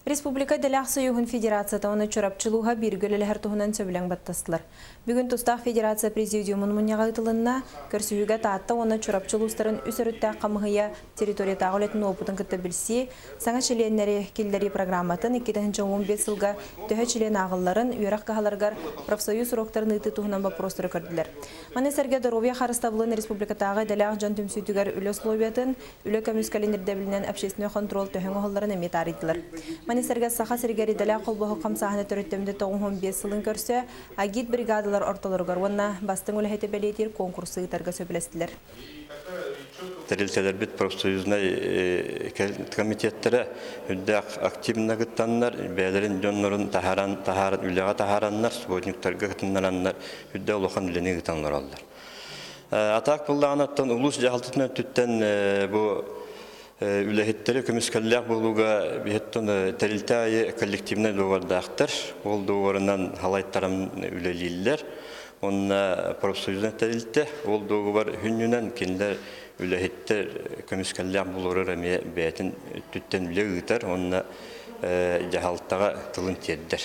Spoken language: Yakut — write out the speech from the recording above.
Республика Дэлээх Союһун Федерацията уонна Чурапчы улууһа бииргэ үлэлэһэр туһунан сөбүлэҥ баттастылар. Бүгүн тустаах федерация президиумун мунньаҕа ыытылынна. Көрсүһүүгэ Таатта уонна Чурапчы улуустарын үс өрүттээх хамыһыйа территориятааҕы үлэтин уопутун кытта билсии, саҥа чилиэннэри киллэрии программатын 2015 сылга төһө чилиэн ааҕылларын, үөрэх кыһаларыгар профсоюз уруоктарын ыытыы туһунан боппуруостары көрдүлэр. Маны сэргэ доруобуйа харыстабылын республикатааҕы идэлээх дьон түмсүүтүгэр үлэ условиятын, Үлэ көмүскэлин ирдэбилинэн общественнай хонтуруол төһө оҥоһулларын эмиэ таарыйдылар. Маны сэргэ Саха сиригэр идэлээх холбоһук хамсааһына төрүттэммитэ 95 сылын көрсө агит бригадалар ортолоругар уонна бастыҥ үлэһити бэлиэтиир куонкурсу ыытарга сөбүлэстилэр. Тэрилтэлэрбит профсоюзнай комитеттэрэ үрдээх активно кыттаннар, бэйэлэрин дьоннорун таһааран, таһааран үлэҕэ таһаараннар, субботниктарга кытыннараннар үрдэ улахан үлэни ыытан олороллор. Атаак буоллаҕына, оттон улуус дьаһалтатын өттүттэн бу үлэһиттэри көмүскэллээх буолууга биһиттэн тэрилтэ аайы коллективнай договордаахтар. Ол договорынан халайтаран үлэлииллэр. Онно профсоюзнай тэрилтэ ол договор хүннүнэн кинилэр үлэһиттэр көмүскэллээх буоларар эмиэ бэйэтин өттүттэн үлэ ыытар уонна дьаһалтаҕа тылын тиэрдэр.